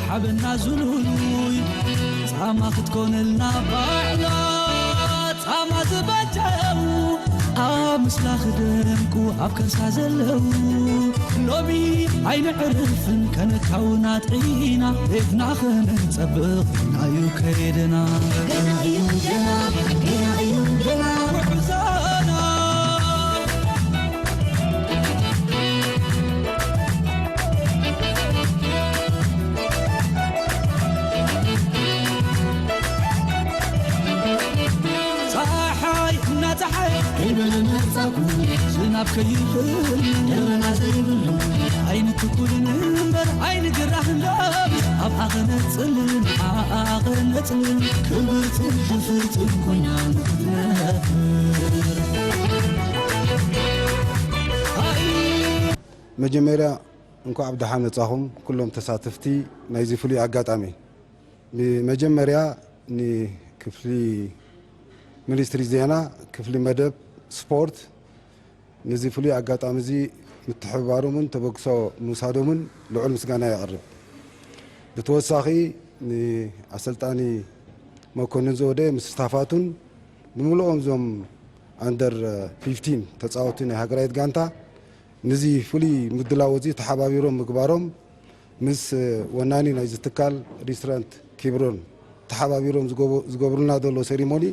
ሓበና ዝሉሉይ ጻማ ክትኮነልና ባዕላ ጻማ ዝበጀው ኣብ ምስላ ክደምቁ ኣብ ከርሳ ዘለው ሎሚ ኣይንዕርፍን ከነካውና ጥዒና ቤትና ከነንጸብቕ ናዩ ከይድና ገና እዩ ገና ገና እዩ ገና ጉዕዞና ፀሓይ እናፀሓይ ከይበለ መፃኩም ዝናብ ከይኽል ደበና ዘይብሉ ኣይንትኩልን እምበር ኣይንግራህን ዳብ ኣብ ኣቐነፅልን ኣቐነፅልን ክብርትን ክፍርትን ኮይና ንክትነብር መጀመርያ እንኳዕ ብደሓን መጻኹም ኩሎም ተሳተፍቲ ናይዚ ፍሉይ ኣጋጣሚ። ብመጀመርያ ንክፍሊ ሚኒስትሪ ዜና፣ ክፍሊ መደብ ስፖርት፣ ነዚ ፍሉይ ኣጋጣሚ እዚ ምትሕብባሮምን ተበግሶ ምውሳዶምን ልዑል ምስጋና የቕርብ። ብተወሳኺ ንኣሰልጣኒ መኮንን ዘወደ ምስ ስታፋቱን ብምልኦም እዞም ኣንደር ፊፍቲን ተፃወቲ ናይ ሃገራዊት ጋንታ ነዚ ፍሉይ ምድላው እዚ ተሓባቢሮም ምግባሮም ምስ ወናኒ ናይዚ ትካል ሪስቶራንት ኪብሮን ተሓባቢሮም ዝገብሩልና ዘሎ ሴሪሞኒ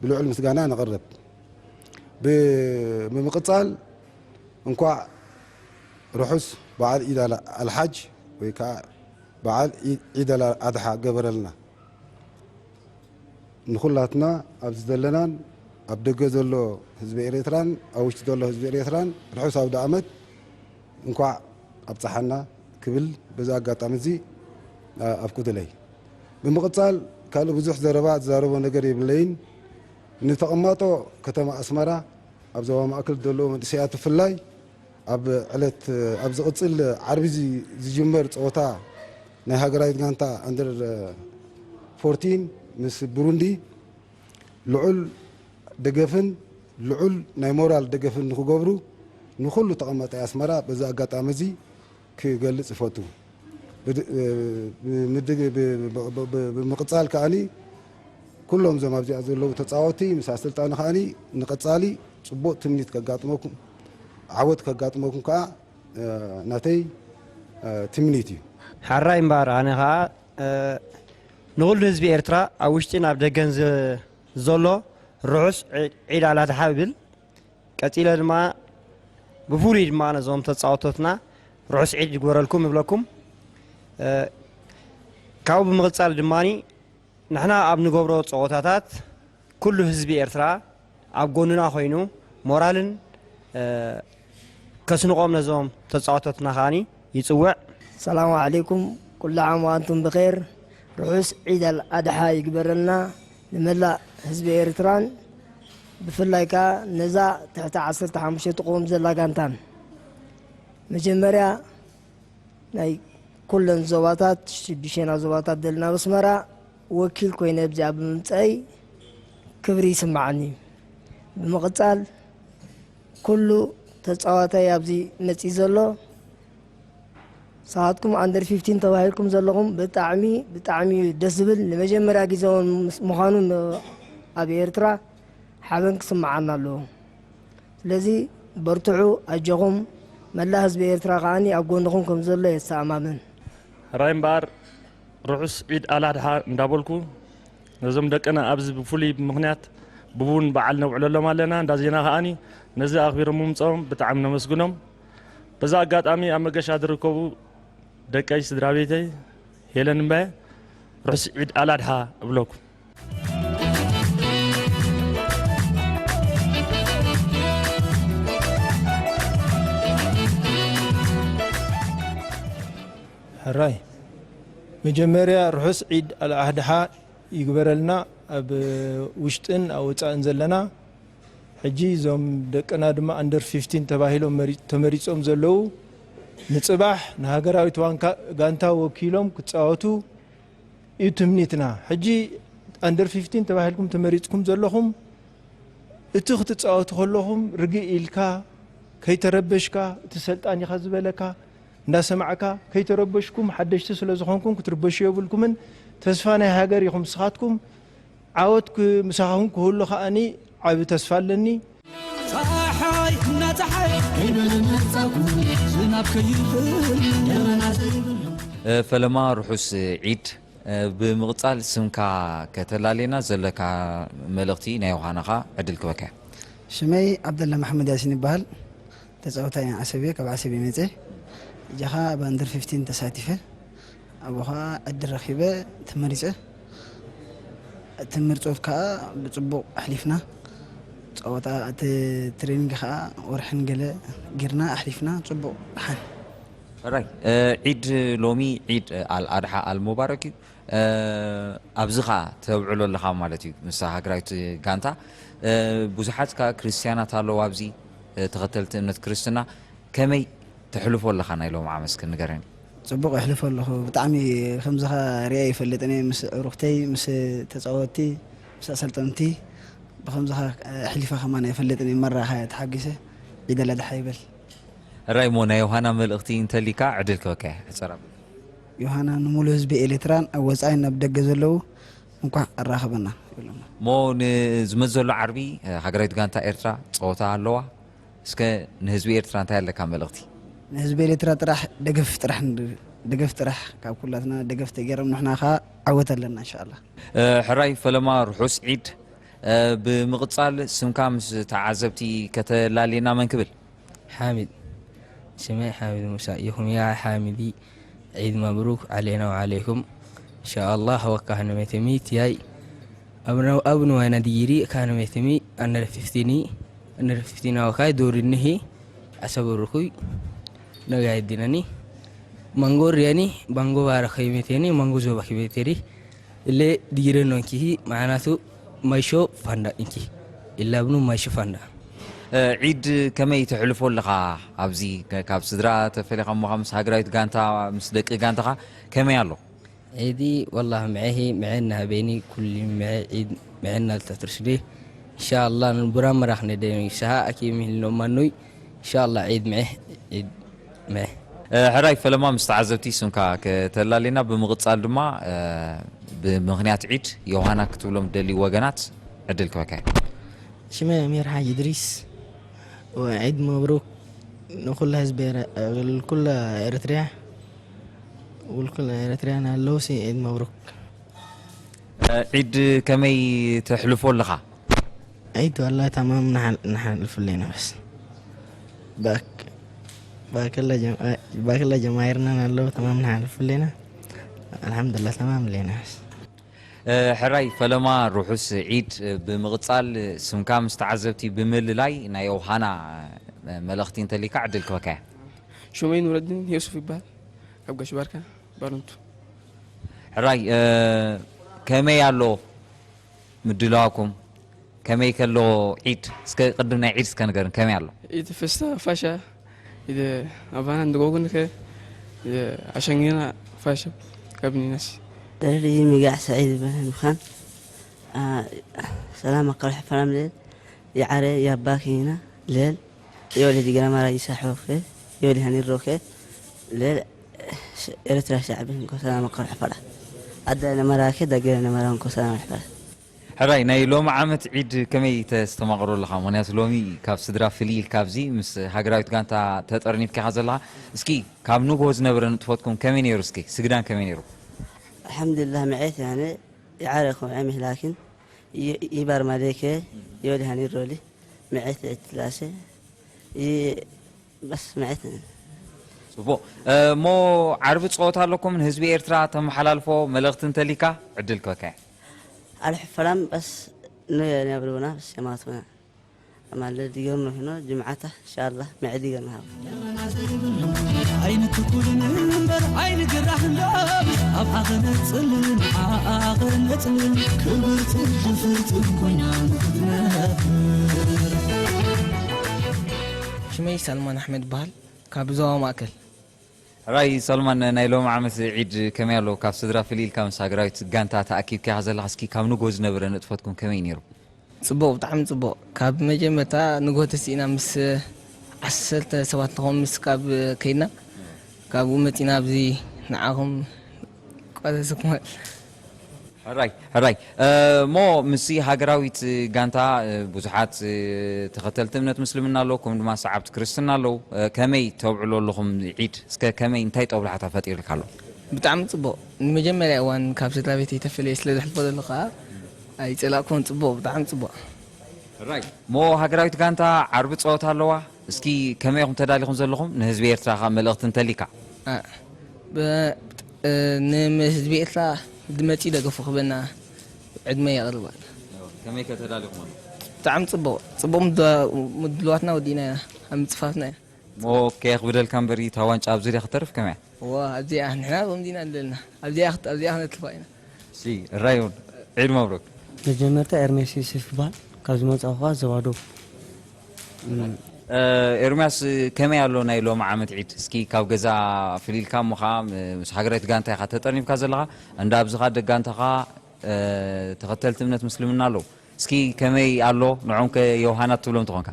ብልዑል ምስጋና ነቕርብ። ብምቕፃል እንኳዕ ርሑስ በዓል ዒድ ኣልሓጅ ወይ ከዓ በዓል ዒድ ኣልኣድሓ ገበረልና። ንኹላትና ኣብዚ ዘለናን ኣብ ደገ ዘሎ ህዝቢ ኤርትራን ኣብ ውሽጢ ዘሎ ህዝቢ ኤርትራን ርሑስ ኣውደ ኣመት እንኳዕ ኣብፀሓና ክብል በዚ ኣጋጣሚ እዚ ኣብኩትለይ። ብምቕፃል ካልእ ብዙሕ ዘረባ ዝዛረቦ ነገር የብለይን። ንተቐማጦ ከተማ ኣስመራ ኣብ ዞባ ማእከል ዘለዉ መንእሰያት ብፍላይ ኣብ ዕለት ኣብ ዝቕፅል ዓርቢ ዝጅመር ፀወታ ናይ ሃገራዊት ጋንታ ኣንደር ፎርቲን ምስ ብሩንዲ ልዑል ደገፍን ልዑል ናይ ሞራል ደገፍን ንክገብሩ ንኩሉ ተቐማጣይ ኣስመራ በዚ ኣጋጣሚ እዚ ክገልፅ ይፈቱ። ብምቕፃል ከዓኒ ኩሎም እዞም ኣብዚኣ ዘለዉ ተፃወቲ ምስ ኣሰልጣኒ ከዓኒ ንቐፃሊ ፅቡቕ ትምኒት ከጋጥመኩም ዓወት ከጋጥመኩም ከዓ ናተይ ትምኒት እዩ። ሓራይ እምበኣር ኣነ ኸዓ ንኹሉ ህዝቢ ኤርትራ ኣብ ውሽጥን ኣብ ደገን ዘሎ ርሑስ ዒድ ኣላድሓ እብል። ቀጺለ ድማ ብፍሉይ ድማ ነዞም ተጻወቶትና ርሑስ ዒድ ይግበረልኩም እብለኩም። ካብኡ ብምቕጻል ድማ ንሕና ኣብ ንገብሮ ጸወታታት ኩሉ ህዝቢ ኤርትራ ኣብ ጎንና ኮይኑ ሞራልን ከስንቖም ነዞም ተጻወቶትና ከኣ ይጽውዕ። ሰላሙ ዓለይኩም ኩሉ ዓም ወኣንቱም ብኼር ርሑስ ዒድ ኣል ኣድሓ ይግበረልና ንመላእ ህዝቢ ኤርትራን ብፍላይ ከኣ ነዛ ትሕቲ ዓሰርተ ሓሙሽተ ትቆም ዘላ ጋንታን መጀመርያ ናይ ኩለን ዞባታት ሽዱሽቴና ዞባታት ዘለና ኣብ ኣስመራ ወኪል ኮይነ ኣብዚኣ ብምምፀኣይ ክብሪ ይስምዓኒ እዩ። ብምቕፃል ኩሉ ተፃዋታይ ኣብዚ መፂኡ ዘሎ ንስኻትኩም ኣንደር ፊፍቲን ተባሂልኩም ዘለኹም ብጣዕሚ ብጣዕሚ እዩ ደስ ዝብል ንመጀመርያ ግዜ እውን ምዃኑ ኣብ ኤርትራ ሓበን ክስምዓና ኣለዎ። ስለዚ በርትዑ ኣጆኹም መላእ ህዝቢ ኤርትራ ከኣ ኣብ ጎንኹም ከም ዘሎ የሰኣማምን። ሕራይ እምበኣር ርሑስ ዒድ ኣል ኣድሓ እንዳበልኩ ነዞም ደቅና ኣብዚ ብፍሉይ ምኽንያት ብቡን በዓል ነብዕለሎም ኣለና እንዳ ዜና ከኣ ነዚ ኣኽቢሮም ምምፅኦም ብጣዕሚ ነመስግኖም። በዚ ኣጋጣሚ ኣብ መገሻ ዝርከቡ ደቀይ ስድራ ቤተይ ሄለን እምበየ ርሑስ ዒድ ኣል ኣድሓ እብለኩም። ሕራይ መጀመርያ ርሑስ ዒድ ኣልኣድሓ ይግበረልና ኣብ ውሽጥን ኣብ ወፃእን ዘለና ሕጂ እዞም ደቅና ድማ ኣንደር ፊፍቲን ተባሂሎም ተመሪፆም ዘለዉ ንፅባሕ ንሃገራዊት ጋንታ ወኪሎም ክፃወቱ እዩ ትምኒትና። ሕጂ ኣንደር ፊፍቲን ተባሂልኩም ተመሪፅኩም ዘለኹም እቲ ክትፃወቱ ከለኹም ርግእ ኢልካ ከይተረበሽካ እቲ ሰልጣን ኢኻ ዝበለካ እንዳሰማዕካ ከይተረበሽኩም፣ ሓደሽቲ ስለ ዝኾንኩም ክትርበሹ የብልኩምን። ተስፋ ናይ ሃገር ኢኹም ንስኻትኩም። ዓወት ክ-፣ ምሳኹም ክህሉ ከኣኒ ዓቢ ተስፋ ኣለኒ። ጸሓይ እናጸሓየ ከይበለ መጻኩ ዝናብ ከይብል ደበና ዘይብሉ። እ፣ ፈለማ ርሑስ ዒድ። እ፣ ብምቕጻል ስምካ ከተላልየና ዘለካ መልእኽቲ ናይ ዮሃናኻ ዕድል ክበካ። ሽመይ ዓብደላ መሓመድ ያሲን ይበሃል። ተጻዋታይ ዓሰብ እየ፣ ካብ ዓሰብ እየ መጽእ። እጃኻ ኣብ ኣንደር ፊፍቲን ተሳቲፈ። ኣብኡ ኸኣ ዕድል ረኺበ ተመሪጸ። እቲ ምርጾት ከኣ ብጽቡቕ ኣሕሊፍና። ጸወታ፣ እቲ ትሬኒንግ ከኣ ወርሕን ገለ ጌርና ኣሕሊፍና። ጽቡቕ ደሓን። ሕራይ፣ እ፣ ዒድ ሎሚ ዒድ ኣልኣድሓ ኣልሙባረክ እዩ። እ፣ ኣብዚ ኸኣ ተብዕሎ ኣለኻ ማለት እዩ ምስ ሃገራዊት ጋንታ። እ፣ ብዙሓት ከኣ ክርስትያናት ኣለዉ ኣብዚ፣ እ፣ ተኸተልቲ እምነት ክርስትና። ከመይ ተሕልፎ ኣለኻ ናይ ሎሚ ዓመት እስከ ንገረኒ? ጽቡቕ የሕልፎ ኣለኹ። ብጣዕሚ ከምዚ ኸኣ ሪኣ ኣይፈልጥን እየ። ምስ ኣዕሩኽተይ፣ ምስ ተጻወትቲ፣ ምስ ኣሰልጠንቲ ብኸምዚ ኸኣ ኣሕሊፈ ከማን ኣይፈልጥን እየ። መራ ኸኣ ተሓጒሰ። ዒድ ኣልኣድሓ ይበል። ሕራይ እሞ ናይ ዮሃና መልእኽቲ እንተሊካ ዕድል ክበካ እየ። ሕጸር ኣብል። ዮሃና፣ ንሙሉ ህዝቢ ኤሌትራን ኣብ ወጻኢን ኣብ ደገ ዘለዉ እንኳዕ ኣራኸበና ይብለና። እሞ ንዝመጽእ ዘሎ ዓርቢ፣ እ፣ ሃገራዊት ጋንታ ኤርትራ ጸወታ ኣለዋ። እስከ ንህዝቢ ኤርትራ እንታይ ኣለካ መልእኽቲ? ንህዝቢ ኤርትራ ጥራሕ ደገፍ ጥራሕ ንድ-፣ ደገፍ ጥራሕ ካብ ኩላትና ደገፍ ተገይሮም ንሕና ከኣ ዓወት ኣለና እንሻኣላ። እ፣ ሕራይ ፈለማ ርሑስ ዒድ። እ፣ ብምቕጻል ስምካ ምስ ተዓዘብቲ ከተላልየና መን ክብል? ሓሚድ። ስመይ ሓሚድ ሙሳ። ይኹም ያ ሓሚዲ፣ ዒድ መብሩክ ዓሌና ወዓሌኩም። እንሻኣላህ ወካህነ ሜተሚ ትያይ። ኣብነ-፣ ኣብነ ዋይና ድይሪ ካህነ ሜተሚ ኣነረ ፊፍቲኒ፣ ኣነረ ፊፍቲና ወካይ ዶሪ ንሂ፣ ዓሰብ ሩኩይ፣ ነጋይ ዲነኒ፣ ማንጎ ሪያኒ፣ ማንጎ ባረኸ ሜቴኒ፣ ማንጎ ዞባ ኪቤቴሪ፣ እለ ድይረ ኖንኪሂ፣ መዓናቱ ማይሾ ፋንዳ እንኪ፣ ኢላብኑ ማይሾ ፋንዳ። እ፣ ዒድ ከመይ ተሕልፎ ኣለኻ? ኣብዚ ከ-፣ ካብ ስድራ ተፈሊኻ እሞ ምስ ሃገራዊት ጋንታ፣ ምስ ደቂ ጋንታኻ ከመይ ኣሎ? ዒዲ ወላሂ ምዔሂ፣ ምዔ እናሃበኒ፣ ኩሉ ምዔ ዒድ፣ ምዔ እናልተትርስኒ። ኢንሻአላህ፣ ንቡራ መራኽ ነደኒ፣ ሰሃ ኣኪ ሚል ኖማኑይ። ኢንሻአላህ፣ ዒድ ምዔ፣ ዒድ ምዔ። እ፣ ሕራይ ፈለማ ምስ ተዓዘብቲ ስምካ ከተላልየና፣ ብምቕጻል ድማ፣ እ፣ ብምኽንያት ዒድ ዮሃና ክትብሎም ደልዩ ወገናት ዕድል ክበካ። ሽመይ ኣሚር ሓጂ እድሪስ፣ ወዒድ መብሩክ ንኩላ ህዝቢ ኤረ-፣ ንኩላ ኤርትርያ፣ ንኩላ ኤርትርያ ናለውሲ ዒድ መብሩክ። ዒድ ከመይ ተሕልፎ ኣለኻ? ዒድ ዋላ ተማም ንሓል-፣ ንሓልፍለና በስ። ባክ-፣ ባክላ ጀም-፣ ባክላ ጀማይርና ናለው ተማም ንሓልፍለና። ኣልሓምዱሊላህ ተማም ለና በስ። እ፣ ሕራይ ፈለማ ርሑስ ዒድ። እ፣ ብምቕጻል ስምካ ምስ ተዓዘብቲ ብምልላይ ናይ ዮሃና፣ እ፣ መልእኽቲ እንተሊካ ዕድል ክበካ እያ። ሽመይ ኑረዲን የሱፍ ይበሃል። ካብ ጋሽ ባርካ ባረንቱ። ሕራይ፣ እ፣ ከመይ ኣሎ ምድላዋኩም? ከመይ ከሎ ዒድ? እስከ ቅድም ናይ ዒድ እስከ ንገርን፣ ከመይ ኣሎ? ኢቲ ፈስታ ፋሻ፣ ኢቲ ኣባና እንደጎጉን ከ፣ ኢቲ ኣሸንጌና ፋሻ ካብኒናሲ። ደረዲ ሚጋዕ ሰዒድ ይበሃል ምዃን። አ፣ ሰላም ኣካል ሕፈራም ልል፣ ይዓረ ያባኪና ልል፣ ዮሊ ዲግራ ማራ ይሳሖከ፣ ዮሊ ሃኒሮከ ልል፣ ኤርትራ ሻዕቢ እንኮ ሰላም ኣካል ሕፈራ። ኣደ ነመራከ፣ ደገ ነመራ እንኮ ሰላም ሕፈራ። ሕራይ፣ ናይ ሎሚ ዓመት ዒድ ከመይ ተስተማቕሮ ኣለኻ? ምኽንያቱ ሎሚ ካብ ስድራ ፍልይ ኢልካ ኣብዚ ምስ ሃገራዊት ጋንታ ተጠርኒፍካ ኢኻ ዘለኻ። እስኪ ካብ ንግሆ ዝነበረ ንጥፈትኩም ከመይ ነይሩ? እስኪ ስግዳን ከመይ ነይሩ? ኣልሓምዱሊላህ፣ ምዔት ያነ ይዓረኹ ዕሚህ ላኪን ይ-፣ ይባር ማዴከ ይወድሃኒ ሮሊ ምዔት ዕትላሰ ይ-፣ በስ ምዔት። ጽቡቕ። እ፣ እሞ ዓርቢ ጸወታ ኣለኩም፣ ንህዝቢ ኤርትራ ተመሓላልፎ መልእኽቲ እንተሊካ ዕድል ክበካ እየ። ኣልሕፈላም በስ ን-፣ ነብርብና በስ የማትብና። ኣማለ ዲገር ነው ሂኖ ጅምዓታ ኢንሻአላህ መዐ ዲገር ነው። ኣይንትኩልን እምበር ኣይንግራህ እንዳብ ኣብ ዓቐነ ጽልልን ዓቐነ ጽልልን ክብርትን ሕፍርትን ኮይና ንክትነብር። ሽመይ ሳልማን ኣሕመድ በሃል ካብ ዞባ ማእከል። ሕራይ ሰልማን፣ ናይ ሎሚ ዓመት ዒድ ከመይ ኣሎ? ካብ ስድራ ፍልይ ኢልካ ምስ ሃገራዊት ጋንታ ተኣኪብካ ኢኻ ዘለኻ። እስኪ ካብ ንግሆ ዝነበረ ንጥፈትኩም ከመይ ነይሩ? ጽቡቕ፣ ብጣዕሚ ጽቡቕ። ካብ መጀመርታ ንግሆ ተሲእና ምስ ዓሰርተ ሰባት ንኸውን ምስ ካብ ከይድና ካብኡ መፂና ኣብዚ ንዓኹም ቋዘዝኩም። ሕራይ ሕራይ። እሞ ምስዚ ሃገራዊት ጋንታ ብዙሓት ተኸተልቲ እምነት ምስልምና ኣለዉ፣ ከምኡ ድማ ሰዓብቲ ክርስትና ኣለዉ። ከመይ ተብዕሎ ኣለኹም ዒድ? እስከ ከመይ፣ እንታይ ጦብላሕታ ፈጢርልካ ኣሎ? ብጣዕሚ ፅቡቕ። ንመጀመርያ እዋን ካብ ስድራ ቤተይ ተፈልየ ስለ ዘሕልፎ ዘለኹ ከዓ ኣይፀላእኩዎን። ፅቡቕ፣ ብጣዕሚ ፅቡቕ። ሕራይ። እሞ ሃገራዊት ጋንታ ዓርቢ ፀወታ ኣለዋ። እስኪ ከመይ ኢኹም ተዳሊኹም ዘለኹም? ንህዝቢ ኤርትራ ኸ መልእኽቲ እንተሊካ? እ፣ ብ-፣ እ፣ ንህዝቢ ኤርትራ ድመጺ ደገፉ ክበና ዕድመ የቕርባል። ከመይ ከ ተዳሊኹም ኣሎ? ብጣዕሚ ጽቡቕ፣ ጽቡቕ ምድ-፣ ምድልዋትና ወዲእና ኢና፣ ኣብ ምጽፋፍና ኢና። እሞ ከየኽብደልካ እምበሪ፣ እታ ዋንጫ ኣብ ዙርያ ክትተርፍ ከመይ እያ? እዋ፣ ኣብዚኣ ንሕና ከምዚ ኢና ዘለና። ኣብዚኣ ክት-፣ ኣብዚኣ ክነትልፋ ኢና። እሺ፣ ራዩን፣ ዒድ መብሩክ። መጀመርታ ኤርሜስ ዩሱፍ ይበሃል። ካብ ዝመጻኹ ከኣ ዘባዶ። እ፣ ኤርምያስ፣ ከመይ ኣሎ ናይ ሎሚ ዓመት ዒድ? እስኪ ካብ ገዛ ፍሊልካ እሞ ኸዓ ምስ ሃገራዊት ጋንታ ኢኻ ተጠርኒፍካ ዘለኻ። እንዳ ኣብዚ ኸዓ ደቂ ጋንታኻ፣ እ፣ ተኸተልቲ እምነት ምስልምና ኣለዉ። እስኪ ከመይ ኣሎ? ንዖም ከ ዮሃና ትብሎም ተኾንካ?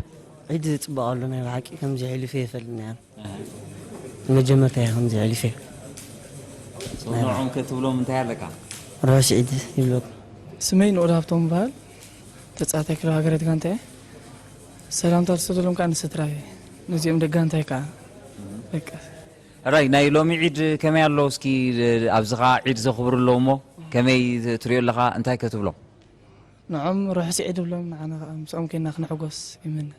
ዒድ ጽቡቕ ኣሎ ናይ ብሓቂ፣ ከምዚ ኣሕሊፈ ይፈልጥ ነይረ። መጀመርታ እየ ከምዚ ኣሕሊፈ። ንዖም ከ ትብሎም እንታይ ኣለካ? ርሑስ ዒድ ይብለኩም። ስመይ ንኡድ ሃብቶም ይበሃል። ተጻዋታይ ክለብ ሃገራዊት ጋንታ እየ። ሰላምታ ዝሰደሎም ከኣ ንስድራይ፣ ነዚኦም ደቂ ጋንታይ ከኣ። በቃ። ሕራይ፣ ናይ ሎሚ ዒድ ከመይ ኣሎ? እስኪ ኣብዚ ኸኣ ዒድ ዘኽብሩ ኣለዉ እሞ፣ ከመይ ትሪኦ ኣለኻ? እንታይ ከ ትብሎም? ንዖም ርሑስ ዒድ እብሎም፣ ንዓና ከኣ ምስኦም ኬንና ክንሕጎስ ይምነ።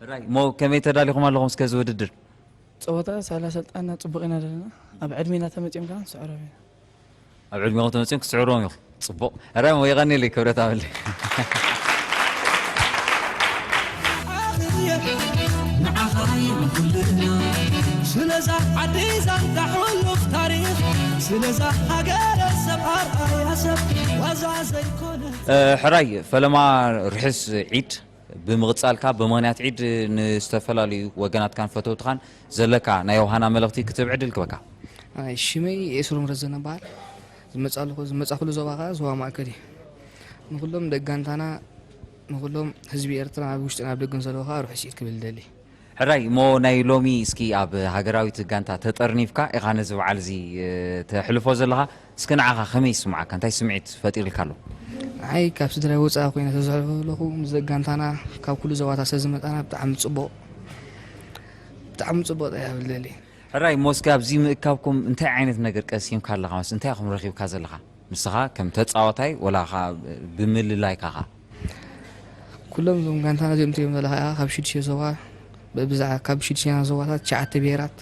ሕራይ፣ እሞ ከመይ ተዳሊኹም ኣለኹም እስከ እዚ ውድድር? ጸወታ ሳላ ሰልጣና ጽቡቕ ኢና ዘለና። ኣብ ዕድሜና ተመጺኦም ከኣ ንስዕሮም ኢና። ኣብ ዕድሜኹም ተመጺኦም ክትስዕሮም ኢኹም። ጽቡቕ። ሕራይ፣ እሞ የቐንየለይ ክብረት ሃበለይ። ንዓኻ ይኹን ኩልና። ስለዛ ዓዲ ዛንታ ሕሉፍ ታሪኽ፣ ስለዛ ሃገረ ሰብ ኣርኣያ ሰብ ዋዛ ዘይኮነ። እ፣ ሕራይ፣ ፈለማ ርሑስ ዒድ። ብምቕጻልካ ብምኽንያት ዒድ ንዝተፈላለዩ ወገናትካን ፈተውትኻን ዘለካ ናይ ዮሃና መልእኽቲ ክትብዕድ እልክበካ። ኣይ፣ ሽመይ ኤስሮም ረዘነ እበሃል። ዝመጻ ኣለኹ-፣ ዝመጻኹሉ ዞባ ከኣ ዞባ ማእከል እዩ። ንኹሎም ደቂ ጋንታና፣ ንኹሎም ህዝቢ ኤርትራ ኣብ ውሽጥን ኣብ ደገን ዘለዉ ከኣ ርሑስ ዒድ ክብል እደሊ። ሕራይ፣ እሞ ናይ ሎሚ እስኪ ኣብ ሃገራዊት ጋንታ ተጠርኒፍካ ኢኻ ነዚ በዓል እዚ፣ እ፣ ተሕልፎ ዘለኻ። እስኪ ንዓኻ ከመይ ይስምዓካ? እንታይ ስምዒት ፈጢርልካ ኣሎ? ንዓይ ካብ ስድራይ ወጻኢ ኮይነ ተዘሕልፎ ዘለኹ፣ ምስ ደቂ ጋንታና ካብ ኩሉ ዞባታት ስለ ዝመጻና ብጣዕሚ ጽቡቕ፣ ብጣዕሚ ጽቡቕ ጥራይ እብል ደሊ። ሕራይ፣ እሞ እስኪ ኣብዚ ምእካብኩም እንታይ ዓይነት ነገር ቀሲምካ ኣለኻ? ማለት እንታይ ኢኹም ረኺብካ ዘለኻ? ንስኻ ከም ተጻዋታይ ወላ ኸኣ ብምልላይካ ኸኣ? ኩሎም እዞም ጋንታና እዚኦም ትሪኦም ዘለኻ ኢኻ፣ ካብ ሽዱሽተ ዞባ፣ ብብዝሓ ካብ ሽዱሽተ ዞባታት ትሽዓተ ብሄራት፣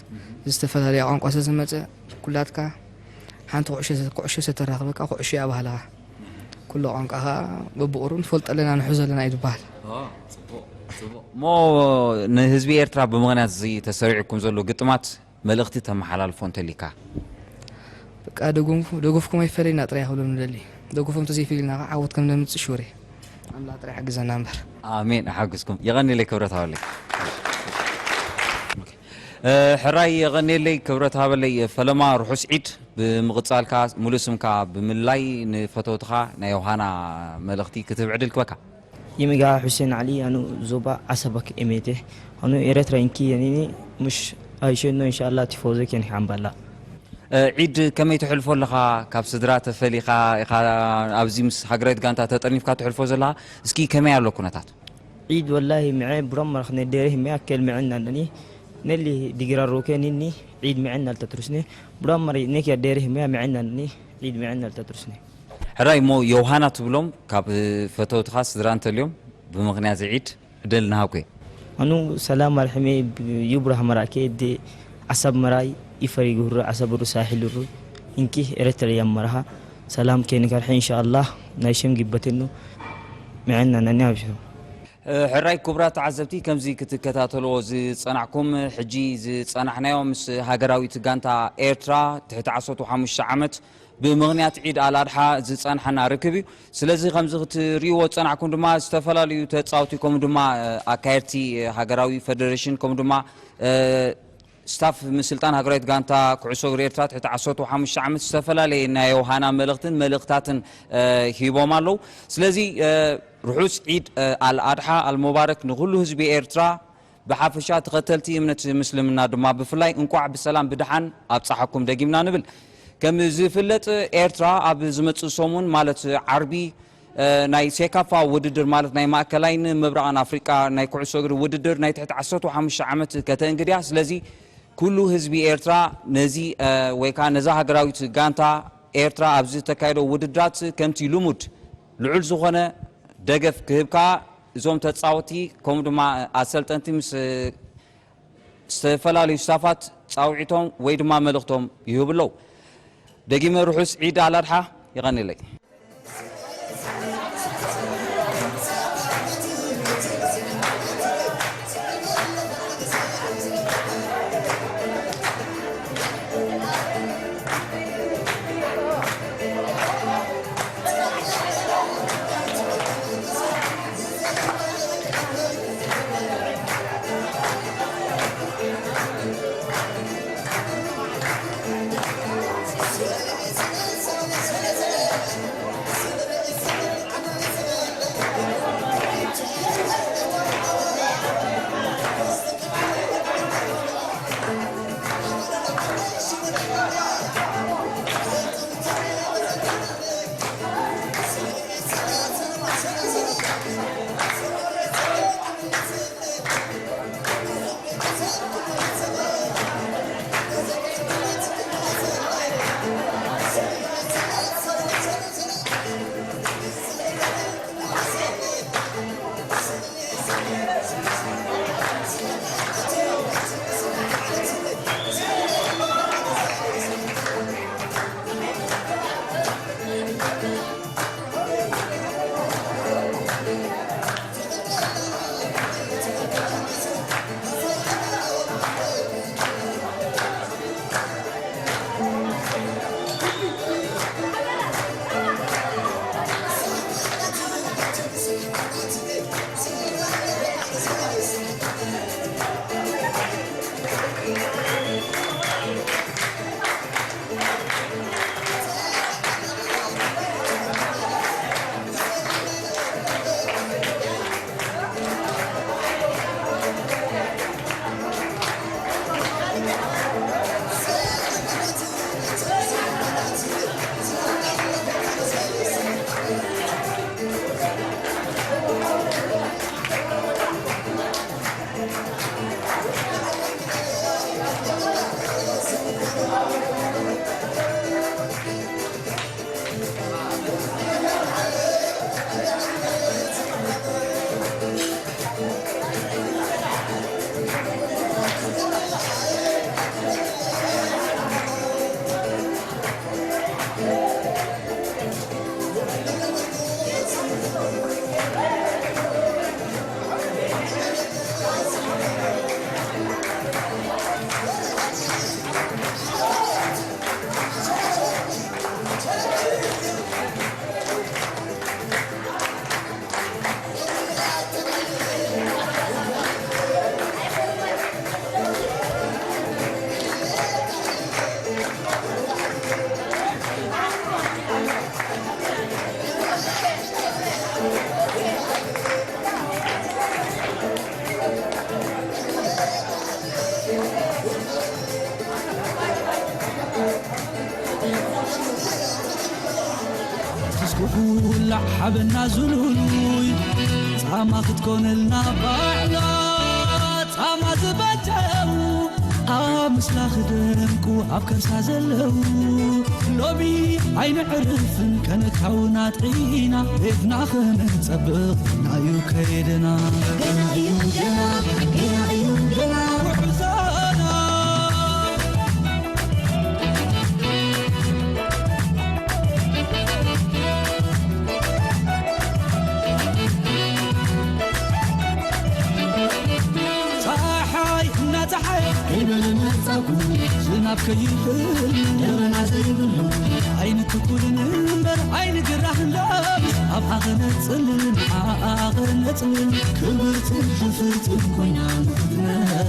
ዝተፈላለያ ቋንቋ ስለ ዝመጸ፣ ኩላትካ ሓንቲ ኩዕሾ፣ ኩዕሾ ስለ ተራኽበካ፣ ኩዕሾ እያ ባህልኻ። ኩሉ ቋንቋ ኸኣ በብቑሩብ ንፈልጦ ኣለና፣ ንሕዞ ኣለና እዩ ዝበሃል። ኦ፣ ጽቡቕ፣ ጽቡቕ። እሞ ንህዝቢ ኤርትራ ብምኽንያት እዚ ተሰሪዑኩም ዘሎ ግጥማት መልእኽቲ ተመሓላልፎ እንተሊካ? በቃ ደጎምኩ-፣ ደገፍኩም ኣይፈለየና ጥራይ ክብሎም ንደሊ። ደገፎም እንተዘይፈሊልና ከዓ ዓወት ከም ነምጽእ ሹር እየ። ኣምላኽ ጥራይ ሓግዘና እምበር። ኣሜን። ኣሓግዝኩም። የቐንየለይ ክብረት ሃበለይ። እ፣ ሕራይ የቐንየለይ ክብረት ሃበለይ። ፈለማ ርሑስ ዒድ። ብምቕጻልካ ሙሉእ ስምካ ብምልላይ ንፈተውትኻ ናይ ዮሃና መልእኽቲ ክትብዕድ እልክበካ። ይምጋ ሑሴን ዓሊ፣ ኣኑ ዞባ ዓሰበክ ኤሜቴ፣ ኣኑ ኤረትራ ኢንኪ የኒኒ፣ ሙሽ ኣይሸኖ ኢንሻኣላ ቲፎዞ ኬን ሓምባላ። እ፣ ዒድ ከመይ ተሕልፎ ኣለኻ? ካብ ስድራ ተፈሊኻ ኢኻ ኣብዚ ምስ ሃገራዊት ጋንታ ተጠርኒፍካ ተሕልፎ ዘለኻ? እስኪ ከመይ ኣሎ ኩነታት? ዒድ ወላሂ ምዐ ብሮም መረኽ ነደርህ ሚያከል ምዐና ነኒ፣ ነሊ ዲግራ ሮኬ ኒኒ፣ ዒድ ምዐና ልተትሩስኒ፣ ብሮም መሪ ነኪ ደርህ ሚያ ምዐና ነኒ፣ ዒድ ምዐና ልተትሩስኒ። ሕራይ እሞ ዮሃና ትብሎም ካብ ፈተውትኻ ስድራ እንተልዮም ብምኽንያት እዚ ዒድ ዕደል ንሃብኩ። ኣኑ ሰላም ኣርሕሜ ይብራህ መራኬ ዲ ዓሳብ መራይ ይፈሪ ጉሩ ዓሳብ ሩ ሳሒል ሩ እንኪ ኤረትርያ መራሃ ሰላም ኬንከርሐ ኢንሻኣላህ ናይ ሸም ጊበትኑ ምዐና ነኒ ኣብሽሩ። ሕራይ ክቡራት ተዓዘብቲ፣ ከምዚ ክትከታተልዎ ዝጸናሕኩም፣ ሕጂ ዝጸናሕናዮ ምስ ሃገራዊት ጋንታ ኤርትራ ትሕቲ ዓሰርተ ሓሙሽተ ዓመት ብምኽንያት ዒድ ኣል ኣድሓ ዝጸንሓና ርክብ እዩ። ስለዚ ከምዚ ክትርእይዎ ዝጸናሕኩም ድማ ዝተፈላለዩ ተጻወቲ ከምኡ ድማ፣ እ፣ ኣካየድቲ፣ እ፣ ሃገራዊ ፈደሬሽን ከምኡ ድማ፣ እ፣ ስታፍ ምስልጣን ሃገራዊት ጋንታ ኩዕሶ እግሪ ኤርትራ ትሕቲ ዓሰርተ ሓሙሽተ ዓመት ዝተፈላለየ ናይ ዮሃና መልእኽትን መልእኽታትን፣ እ፣ ሂቦም ኣለዉ። ስለዚ፣ እ፣ ርሑስ ዒድ፣ እ፣ ኣል ኣድሓ ኣል ሙባረክ ንኹሉ ህዝቢ ኤርትራ። ብሓፈሻ ተኸተልቲ እምነት ምስልምና ድማ ብፍላይ እንቋዕ ብሰላም ብደሓን ኣብፀሓኩም ደጊምና ንብል። ከም ዝፍለጥ ኤርትራ ኣብ ዝመጽእ ሰሙን ማለት ዓርቢ እ፣ ናይ ሴካፋ ውድድር ማለት ናይ ማእከላይን ምብራቕን ኣፍሪቃ ናይ ኩዕሶ እግሪ ውድድር ናይ ትሕቲ ዓሰርተ ሓሙሽተ ዓመት ከተእንግድ እያ። ስለዚ ኩሉ ህዝቢ ኤርትራ ነዚ እ፣ ወይ ከዓ ነዛ ሃገራዊት ጋንታ ኤርትራ ኣብዚ ዝተካየዶ ውድድራት ከምቲ ልሙድ ልዑል ዝኾነ ደገፍ ክህብ ከኣ እዞም ተጻወቲ ከምኡ ድማ ኣሰልጠንቲ ምስ ዝተፈላለዩ ስታፋት ጻውዒቶም ወይ ድማ መልእኽቶም ይህቡ ኣለዉ። ደጊመ ርሑስ ዒድ ኣልኣድሓ። የቐንየለይ። ትስኩፉ ውላዕ ሓበና ዝሉሉይ ጻማ ክትኮነልና ባዕላ ጻማ ዝበጨው ኣብ ምስላ ክደምቁ ኣብ ከርሳ ዘለዉ ሎሚ ኣይንዕርፍን ከነካውን ኣጥዒና ቤትና ከነጸብቕ ናዩ ከይድና ገና እዩ ገና ገና እዩ ገና ውሕዛና ፀሓይ እናፀሓየ ከይበለ መፃኩ ዝናብ ከይብል ደበና ዘይብሉ ኣይንትኩልን እምበር ኣይንግራህን ሎምስ ኣብ ኣኸነፅልን ኣኸነፅልን ክብርትን ክፍርትን ኮይና ንክትነብር